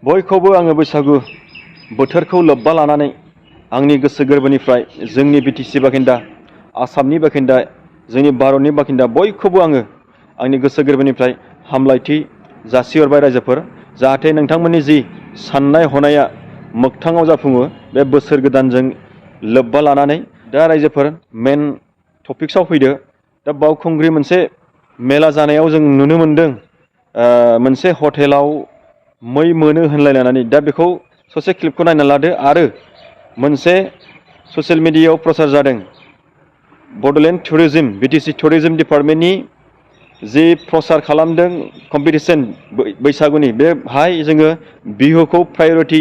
बयखौबो आङो बैसागु बोथोरखौ लोब्बा लानानै आंनि गोसो गोरबोनिफ्राय जोंनि बिटिसि बाखिन्दा, आसामनि बाखिन्दा, जोंनि भारतनि बाखिन्दा बयखौबो आङो आंनि गोसो गोरबोनिफ्राय हामलायथि जासिहरबाय रायजोफोर। जाहाथे नोंथांमोननि जि साननाय हनाया मोगथाङाव जाफुङो बे बोसोर गोदानजों लोब्बा लानानै। दा रायजोफोर मेन टपिक्सआव फैदो। दा बावखुंग्रि मोनसे मेला जानायाव जों नुनो मोन्दों मोनसे हटेलाव मै मोनो होनलायनानै। दा बेखौ ससे क्लिपखौ नायना लादो। आरो मोनसे ससियेल मिडियायाव प्रसार जादों बड'लेण्ड टुरिज्म बिटिसि टुरिज्म डिपार्टमेन्टनि जि प्रसार खालामदों कम्पिटिसन बैसागुनि, बेहाय जोङो बिहुखौ प्रायरिटि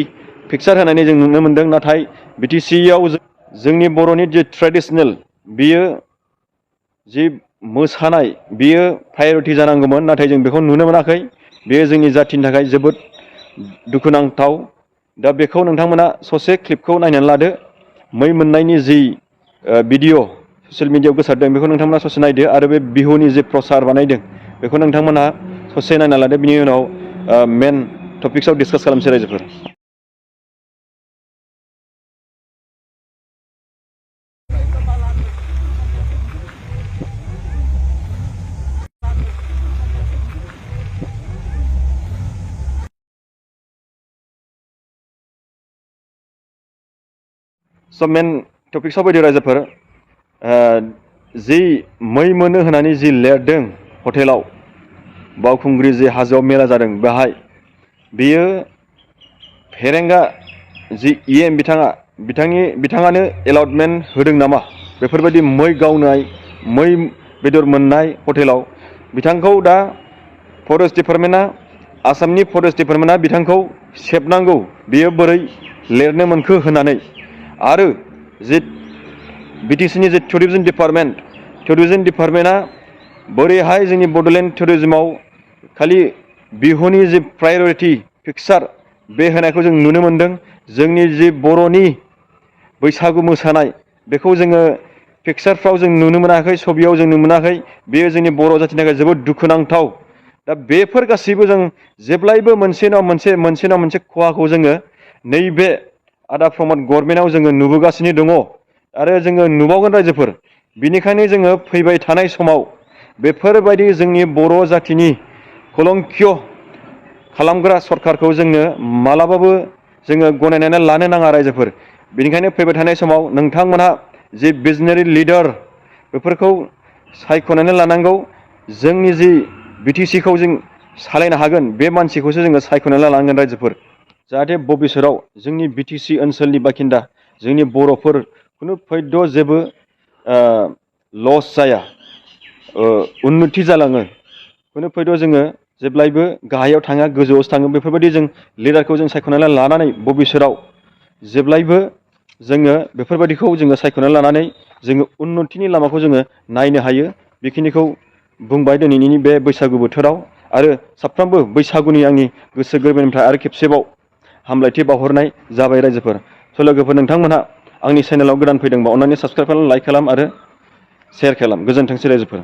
पिक्सार होनानै जों नुनो मोन्दों। नाथाय बिटिसिआव जोंनि बर'नि जि ट्रेडिसनेल बियो जि मोसानाय बियो प्रायरिटि जानांगौमोन, नाथाय जों बेखौ नुनो मोनाखै। बेयो जोंनि जाथिनि थाखाय जोबोद दुखुनांथाव। दा बेखौ नोंथांमोना ससे क्लिपखौ नायनानै लादो। मै मोननायनि जि भिडिअ ससियेल मिडियायाव गोसारदों बेखौ नोंथांमोना ससे नायदो। आरो बे बिहुनि जि प्रसार बानायदों बेखौ नोंथांमोना ससे नायना लादो। बिनि उनाव मेन टपिक्सआव डिसकास खालामसै रायजोफोर। स' मेन टपिक्सआव फैदो रायजोफोर। जि मै मोनो होननानै जि लिरदों हटेलाव, बावखुंग्रि जि हाजोआव मेला जादों बेहाय, बेयो फेरेंगा जि EM बिथाङानो एलटमेन्ट होदों नामा? बेफोरबायदि मै गावनाय, मै बेदर मोननाय हटेलाव बिथांखौ दा फरेस्ट डिपार्टमेन्टआ, आसामनि फरेस्ट डिपार्टमेन्टआ बिथांखौ सेबनांगौ। बियो बोरै लिरनो मोनखो होननानै। आरो जि बिटिसिनि जि टुरिज्म डिपार्टमेन्टआ बोरैहाय जोंनि बड'लेण्ड टुरिज्मआव खालि बिहुनि जि प्रायरिटि पिक्सार बे होनायखौ जों नुनो मोन्दों। जोंनि जि बर'नि बैसागु मोसानाय बेखौ जोङो पिक्सारफ्राव जों नुनो मोनाखै, छबियाव जों नुनो मोनाखै। बेयो जोंनि बर' जाथिनि थाखाय जोबोद दुखुनांथाव। दा बेफोर गासैबो जों जेब्लायबो मोनसे नङा मोनसे खहाखौ जोङो नैबे आदा प्रमद गभर्नमेन्टआव जोङो नुबोगासिनो दङ आरो जोङो नुबावगोन रायजोफोर। बिनिखायनो जोङो फैबाय थानाय समाव बेफोरबायदि जोंनि बर' जाथिनि कलंकिय खालामग्रा सरकारखौ जोङो मालाबाबो जोङो गनायनानै लानो नाङा रायजोफोर। बेनिखायनो फैबाय थानाय समाव नोंथांमोनहा जि भिजनारि लिडार बेफोरखौ सायख'नानै लानांगौ। जोंनि जि बिटिसिखौ जों सालायनो हागोन बे मानसिखौसो जोङो सायख'नानै लानांगोन रायजोफोर। जाहाथे भबिसतआव जोंनि बिटिसि ओनसोलनि बाखिन्दा जोंनि बर'फोर खुनु फैद' जेबो लस जाया, उन्नति जालाङो। खुनु फैद' जोङो जेब्लायबो गाहायाव थाङा, गोजौआवसो थाङो। बेफोरबायदि जों लिडारखौ जों सायख'नानै लानानै भबिसतआव जेब्लायबो जोङो बेफोरबायदिखौ जोङो सायख'नानै लानानै जोङो उन्नतिनि लामाखौ जोङो नायनो हायो। बेखिनिखौ बुंबाय दिनैनि बे बैसागु बोथोराव। आरो साफ्रोमबो बैसागुनि आंनि गोसो गोरबोनिफ्राय आरो खेबसेबाव हामलायथि बावहरनाय जाबाय रायजोफोर। स' लोगोफोर, नोंथांमोनहा आंनि चेनेलाव गोदान फैदोंबा अननानै साबस्क्राइब खालाम, लाइक खालाम आरो शेयार खालाम। गोजोन्थोंसै रायजोफोर।